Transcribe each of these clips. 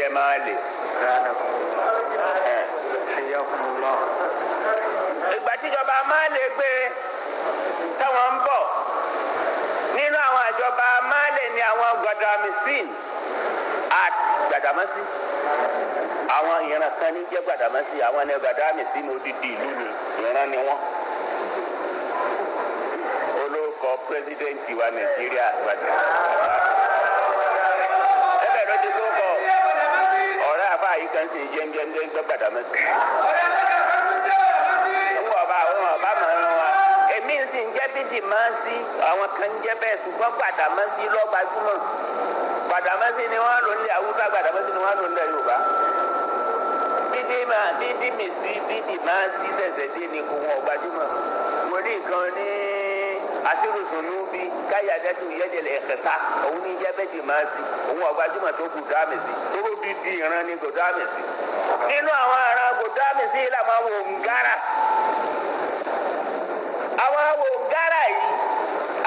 jẹ́ Máàlì. Ìgbà tíjọba Máàlì gbé táwọn ń bọ̀ nínú àwọn àjọba Máàlì ni àwọn Gbàdàmísìn àti Gbàdàmásí. Àwọn ìran kan ní jẹ́ Gbàdàmásí, àwọn ní Gbàdàmísìn ní odidi ìlú ni ìran ni wọ́n. Olóòkọ pírẹsidẹ́ǹtì wa Nàìjíríà Gbàdàmásí. Ẹbẹ̀ ló ti tó kọ ọ̀rẹ́ àfa yìí kan sì jẹ́ jẹ́ jẹ́ Gbàdàmásí. Wọ́n ọba àwọn ọba máa ń wa. Èmi sì ń jẹ́ bíjì máa ń sí àwọn kan ń jẹ́ bẹ́ẹ̀ ṣùgbọ́n Gbàdàmásí lọ́gbàdúmọ̀. Gbàdàmásí ni wọ́n lò ní Haúsá, Gbàdàmásí ni wọ́n lò ní Yorùbá. Bídí máa bídí mi sí bídì máa sí sẹ̀sẹ̀ dé ni kò wọ́n gbajúmọ̀. Wòlíì kan ní àtìrùsùnú bí káyàdẹ́tù yẹ́jẹ̀lẹ̀ ẹ̀kẹta òun ní jẹ́ bẹ́ẹ̀dì máa sí òun ọ̀gbajúmọ̀ tó Gùdámìsì tó bí di ìran ní Gùdámìsì. Nínú àwọn ará Gùdámìsì làwọn Wòǹgárà. Àwọn Wòǹgárà yìí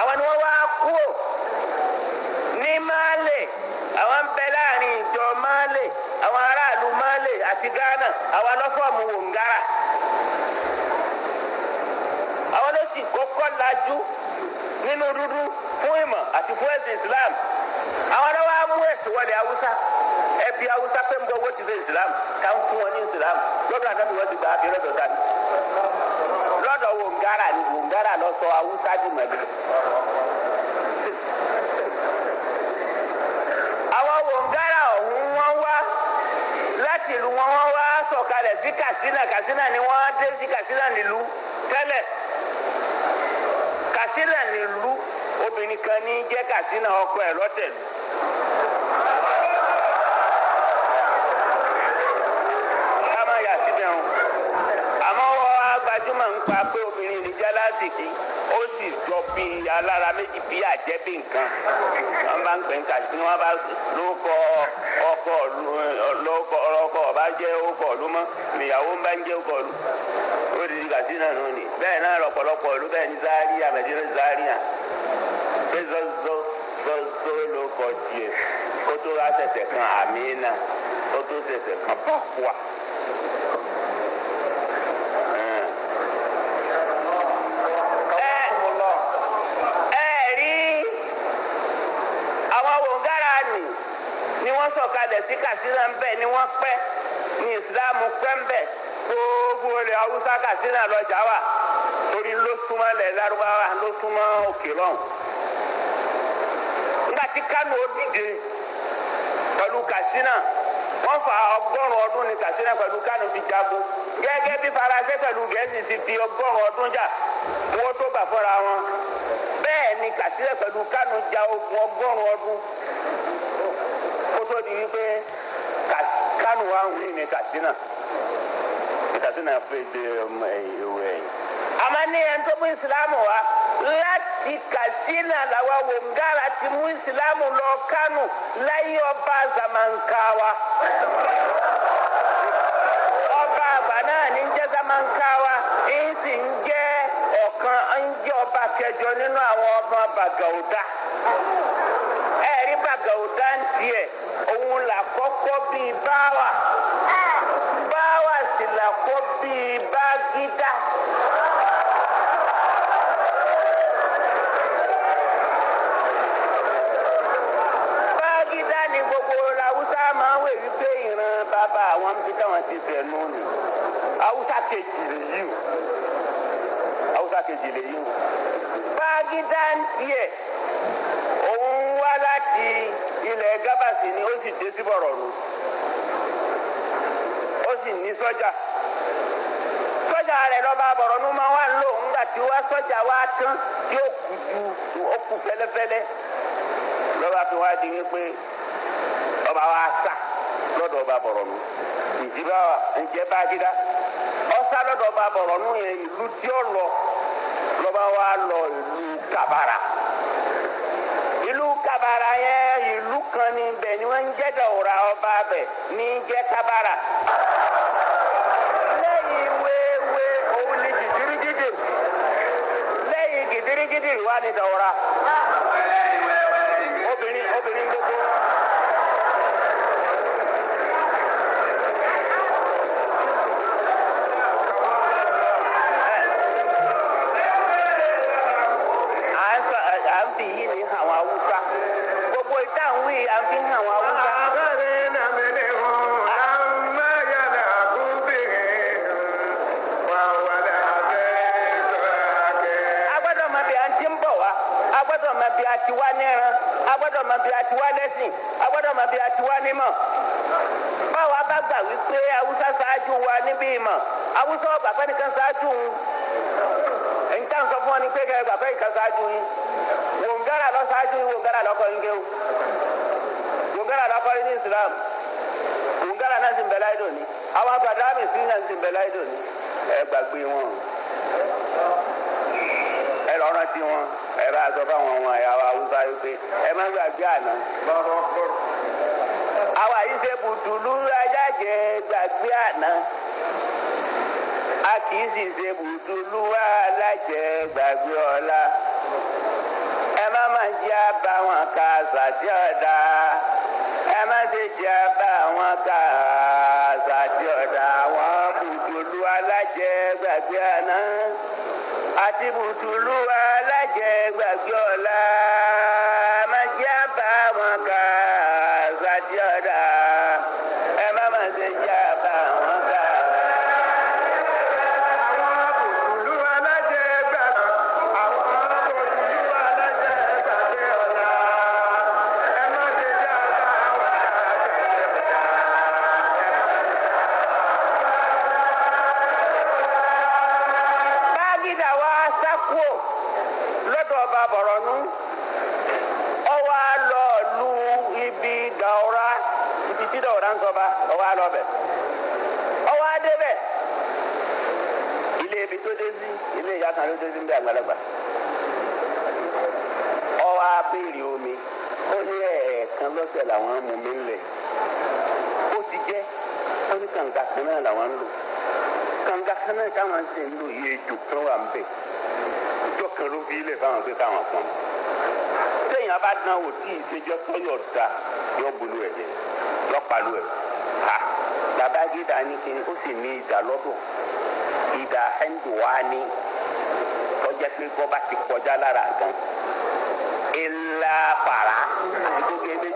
àwọn ni wọ́n wá kúrò ní Máàlì, àwọn ń bẹ láàrin ìjọ Máàlì, àwọn aráàlú Máàlì àti Ghana, àwọn lọ́fọ̀ọ̀mù Wòǹgárà. Àwọn ló sì kọ́kọ́ lajú nínú dúdú fún ìmọ̀ àti fún ẹ̀sìn Islam. Àwọn ló wá mú ẹ̀sìn wọlé Haúsá. Ẹbí Haúsá pé ń bọ owó ti ṣe Islam ká ń fún wọn ní Islam. Lọ́dọ̀ àná ni wọ́n ti gbà á fi lọ́dọ̀ ta ni. Lọ́dọ̀ Wòǹgárà ni Wòǹgárà lọ sọ Haúsá dì mọ̀lẹ́. Àwọn Wòǹgárà ọ̀hún wọ́n wá láti ìlú wọn, wọ́n wá sọ̀kalẹ̀ sí Katsina. Katsina ni wọ́n dé sí, Katsina nílùú tẹ́lẹ̀. Katsina nílùú, obìnrin kan ní jẹ́ Katsina, ọkọ ẹ̀ lọ́tẹ̀lú. Ká má yà síbẹ̀ o. Àmọ́ wọ́n á gbajúmọ̀ ń pa pé obìnrin ní jálásìkí, ó sì jọ bí alára méjì bí àjẹ́ bí nǹkan. Wọ́n bá ń pè ń Katsina, wọ́n bá lóko ọkọ lóko ọkọ ọba jẹ́ ókọ ọ̀lú mọ́, níyàwó ń bá ń jẹ́ ókọ ọ̀lú. Ó di Katsina nù ni. Bẹ́ẹ̀ náà lọ́pọ̀lọpọ̀ ìlú bẹ́ẹ̀ ní Zaria, Mẹ̀dínà Zaria. Pé zọ́zọ́ zọ́zọ́ ló kọ tiẹ̀ kó tó wá ṣẹ̀ṣẹ̀ kan Àmínà, kó tó ṣẹ̀ṣẹ̀ kan Báfúà. Ẹ rí àwọn Wòǹgárà ni wọ́n sọ̀kalẹ̀ sí Katsina ń bẹ̀ ni wọ́n pẹ́ ní Ìsìlámù pẹ́ ń bẹ̀. Gbogbo ilẹ̀ Haúsá Katsina lọ́jà wà torí ló súnmọ́ ilẹ̀ Lárúbáwá, ló súnmọ́ òkè lọ́hùn. Nígbà tí Kánò ó dìde pẹ̀lú Katsina, wọ́n fa 100 ọdún ní Katsina pẹ̀lú Kánò fi jagun. Gẹ́gẹ́ bí Faransé pẹ̀lú Gẹ̀ẹ́sì ti fi 100 ọdún jà kí wọ́n tó gbà fọ́ra wọn. Bẹ́ẹ̀ ni Katsina pẹ̀lú Kánò ja ogun 100 ọdún kó tó di wípé Kánò wá ń wí ní Katsina. Katsina fẹ́ de ìwé ẹ̀yìn. Àmọ́ ní ẹni tó mú ìsìlámù wá láti Katsina làwa Wòǹgárà ti mú ìsìlámù lọ Kánò láyé ọba Zamankawa. Ọba àgbà náà ní jẹ́ Zamankawa, ń sì ń jẹ́ ọ̀kan ń jẹ́ ọba kẹjọ nínú àwọn ọba Bàgàúdà. Ẹ̀rí Bàgàúdà ń tiẹ̀, òun là kọ́kọ́ bíi Báwà. Báwà sì là kọ́ bíi Bágídá. Bágídá ni gbogbo Haúsá máa ń wè wípé ìran bàbá àwọn ń bí táwọn ti fẹ̀ nù ni. Haúsá kejì lèyí o. Haúsá kejì lèyí o. Bágídá ń tiẹ̀, òun wá láti ilẹ̀ Gábàsì ni ó sì dé sí Bọ̀rọ̀nù. Ó sì ní sọ́jà. Sọ́jà rẹ̀ lọ́ba Bọ̀rọ̀nù máa wà lò ńgbà tí wá sọ́jà wá tán tí ó kù ju ó kù fẹ́lẹ́fẹ́lẹ́. Lọ́ba fi wá di wípé ọba wa sá lọ́dọ̀ ọba Bọ̀rọ̀nù. Ǹjẹ́ wa ǹjẹ́ Bágídá? Ó sá lọ́dọ̀ ọba Bọ̀rọ̀nù yẹn ìlú tí ó lọ lọ́ba wa lọ ìlú Kabara. Ìlú Kabara yẹn ìlú kan ní ibẹ̀ ni wọ́n ń jẹ́ Dàwúrà ọba bẹ̀ ní jẹ́ Kabara. Lẹ́yìn wéwé òun ni gìdírígìdì. Lẹ́yìn gìdírígìdì wà ní Dàwúrà. Obìnrin obìnrin gbogbo. gbà wípé Haúsá ṣáájú wa níbí ìmọ̀. Haúsá ọgbà pẹ́ nìkan ṣáájú ń. Nǹkan sọ fún ọ ní pé kẹ́ ẹ gbà pé nìkan ṣáájú yín. Wòǹgárà lọ ṣáájú yín, wòǹgárà lọ́kọ yín kéwù. Wòǹgárà lọ́kọ yín ní Islam. Wòǹgárà náà sì ń bẹ láyé dòní. Àwọn abàdámì sí náà sì ń bẹ láyé dòní. Ẹ gbàgbé wọn. Ẹ lọ rántí wọn. Ẹ bá sọ fáwọn ọmọ ẹ̀yà wa Haúsá yìí pé ẹ má gbàgbé àná. Àwa yìí ṣe bùtùlù ajájẹ gbàgbé àná. A kì í sì ṣe bùtùlù alájẹ gbàgbé ọ̀la. Ẹ má má jẹ́ àbá wọn ká sàtì ọ̀dà. Ẹ má ṣe jẹ́ àbá wọn ká sàtì ọ̀dà. Àwọn bùtùlù alájẹ gbàgbé àná. Àti bùtùlù alájẹ gbàgbé ọ̀la. Ẹ má jẹ́ àbá wọn ká sàtì ọ̀dà. Ẹ má má ṣe jẹ́ àbá wọn ká. Àwọn bùtùlù alájẹ gbàgbé. Àwọn bùtùlù alájẹ gbàgbé ọ̀la. Ẹ má ṣe jẹ́ àbá wọn ká sàtì ọ̀dà. Bágídà wa sákúò lọ́dọ̀ ọba Bọ̀rọ̀nú. Ó wá lọ lu ibi Dàúrà, ibi tí Dàúrà ń sọba, ó wá lọ bẹ̀. Ó wá débẹ̀. Ilé ibi tó dé sí, ilé ìyá kan ló dé sí ní àgbàlagbà. Ó wá béèrè omi. Ó ní ẹ̀ẹ̀kan lọ́sẹ̀ làwọn mú mi ńlẹ̀. Ó ti jẹ́, ó ní kànga kan náà làwọn ń lò, kànga kan náà táwọn ṣe ń lò yé ejò kan wà ń bẹ, ìjọ kan ló fi ilẹ̀ fáwọn pé káwọn pọn. Téèyàn bá dán wò tí ìṣèjọ tọyọ da yọ bolo ẹ jẹ, yọ palu ẹ. Ha, Babangida ní kí ó sì ní ìdá lọ́dọ̀, ìdá hẹ́ndù wá ní tọ́jà pé bọ́ bá ti kọjá lára gan ilá fara àti gbogbo ebe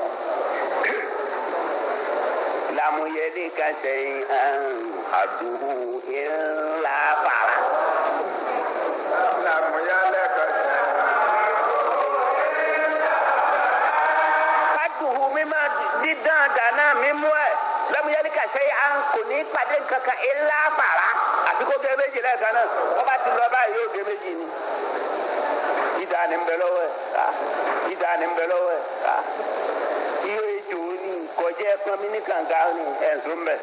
lamuyẹli kan sẹ́yìn àdúgbò ilá fara. Làmúyálẹ̀ kan ṣe. Kaduhu mímá dídán dáná mímú ẹ lamuyẹli kan sẹ́yìn à ń kò ní pàdé kankan ilá fara àti kó gé méjì lẹ́ẹ̀kan náà, wọ́n bá ti lọ báyìí yóò gé méjì ni. Ìdá ni ń bẹ lọ́wọ́ ẹ̀, ìdá ni ń bẹ lọ́wọ́ ẹ̀, iye ejò ní kọjá ẹ̀pọ́n mi ní kànga ní ẹ̀sùn mbẹ.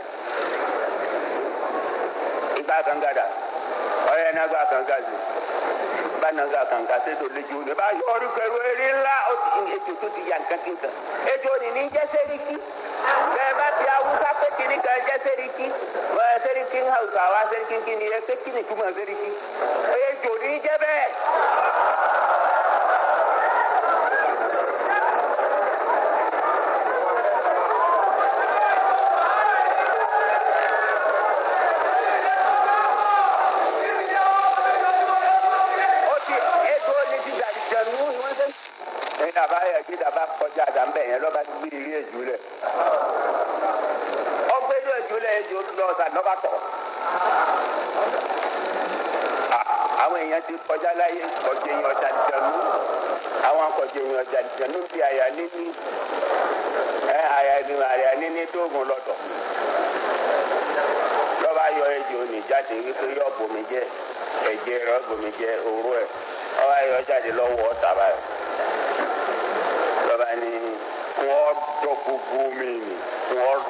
Ìgbà kànga dà, ọ̀yẹ́ náà gba kànga sí. Bá náà gba kànga sí tó lójú ní. Bá yọ ọdún pẹ̀lú eré ńlá ejò tó ti ya nǹkan kí nǹkan. Ejò ní ní jẹ́ sẹ́ríkì. Bẹ́ẹ̀ bá ti Awúsá pé kìíní kan jẹ́ sẹ́ríkì. Wọ́n sẹ́ríkì ń Hausa wá sẹ́ríkì kí ni ẹ pé kí ni túmọ̀ sẹ́ríkì. Ejò ní jẹ́ bẹ́ẹ̀. Ó ti ejò ní ti dàdí jẹun ní wọ́n sẹ́. Ní dàbá yẹ kí dàbá kọjá dàmbẹ̀ yẹn lọ́ba ti gbé ilé èjò lẹ̀. Ọgbẹ́ ilé èjò lẹ̀, ejò lọ ọ̀sà lọ́ba tọ̀. Àwọn èèyàn ti kọjá láyé kọjá èèyàn ọjà jẹun. Àwọn kọjá èèyàn ọjà jẹun bí àyà níní. Ẹ àyà ní àyà níní tóògùn lọ́dọ̀. Lọ́ba yọ ejò ní jáde wípé yọ bomi jẹ, ẹ̀jẹ̀ rẹ̀ bomi jẹ òru ẹ̀. Ọba yọ jáde lọ́wọ́ ọ̀tá báyìí. Lọ́ba ní wọ́n dọ̀ gbogbo mi ni wọ́n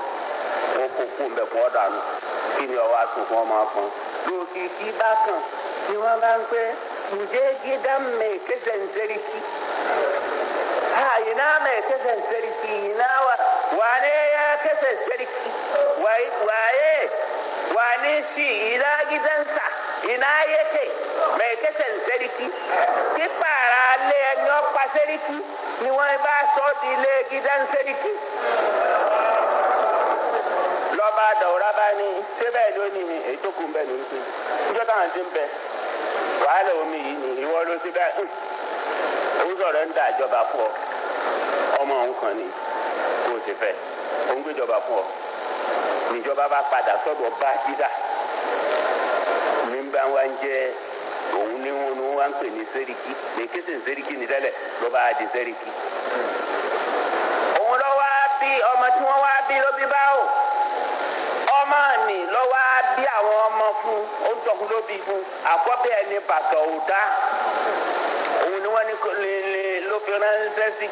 wọ́n kó kó mbẹ́ kó dànù kí ni ọwọ́ aṣọ fún ọmọ fún. Lókìkí bá kàn ni wọ́n bá ń pẹ́ ǹjẹ́ gíga mẹ́ kẹsẹ̀ ń sẹ́ríkì. Ha, ina mai kasan sarki, ina wa wane ya kasan sarki, waye wane shi, ina gidansa, ina yake mai kasan sarki? Pípàrà lé ẹni ọ̀pá sẹ́ríkì ni wọ́n bá sọ di ilé gidan sẹ́ríkì. Lọ́ba dọ̀wọ́rá bá ní síbẹ̀ lónìí èyí tó kù ń bẹ̀ ní wípé níjọ́ táwọn ti ń bẹ wàhálà omi yìí ni ìwọ ló ti bẹ́ẹ̀ òun sọ̀rọ̀ ń da ìjọba fún ọ, ọmọ òun kan ni kò sì fẹ́ òun gbéjọba fún ọ. Níjọba bá padà sọ́dọ̀ bá dídà ní bá wa ń jẹ́ òun ní wọn ní wọn ń pè ní sẹ́ríkì ní kése sẹ́ríkì ní tẹ́lẹ̀ lọ́ba di sẹ́ríkì. Òun lọ wá bí ọmọ tí wọ́n wá bí ló bí báwò. àwọn ọmọ fún ó ń tọkùn ló bí fún àkọ́bí ẹni bàtọ̀ òdá òun ni wọ́n ní ló fi ránṣẹ́ sí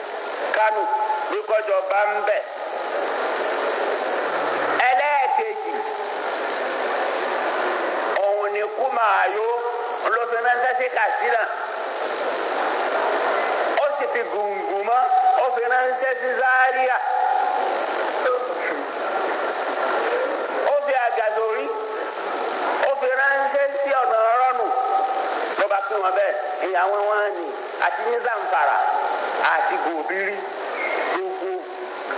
Kánò bí kọjọ bá ń bẹ̀. Ẹlẹ́ẹ̀kejì òun ni Kúmáyó ló fi ránṣẹ́ sí Katsina, ó sì fi Gùngùmọ́ ó fi ránṣẹ́ sí Zaria, ó fi Àgàsórí ó fi ránṣẹ́ sí ọ̀nà rọ́nù. Ló bá pín wọn bẹ́ẹ̀, ìyàwó wọn ni àti ní Zamfara àti Gòbírí, gbogbo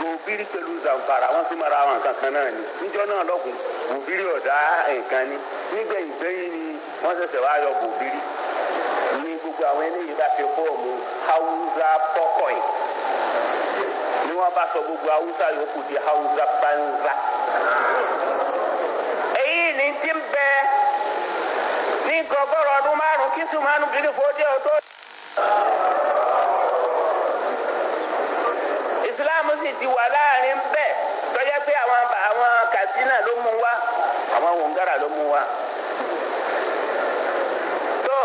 Gòbírí pẹ̀lú Zamfara wọ́n sì mara àwọn nǹkan kan náà ni níjọ́ náà lọ́kùn. Gòbírí ọ̀dà nǹkan ni nígbẹ̀yìn gbẹ̀yìn ni wọ́n ṣẹ̀ṣẹ̀ wá yọ Gòbírí ní gbogbo àwọn eléyìí bá fi fọ́ọ̀mù Haúsá pọ́kọ̀ì ni wọ́n bá sọ gbogbo Haúsá yòókù di Haúsá banza. Èyí ni ti ń bẹ ní gọgọrọ ọdún 5 kí Sùmánù bìrì fòdí ọtọ. Ìsìláàmù sì ti wà láàrin bẹ́ẹ̀ tọ́jà pé àwọn Katsina ló mú wá, àwọn Wongara ló mú wá. Tó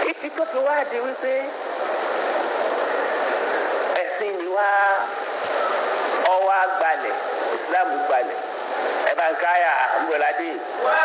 títí tó fi wá di wípé ẹ̀sìn ni wá ọwọ́ àgbàlẹ̀, ìsìláàmù gbalẹ̀ ẹ̀ bá ń káyà ń bọ̀ ládé. Wá.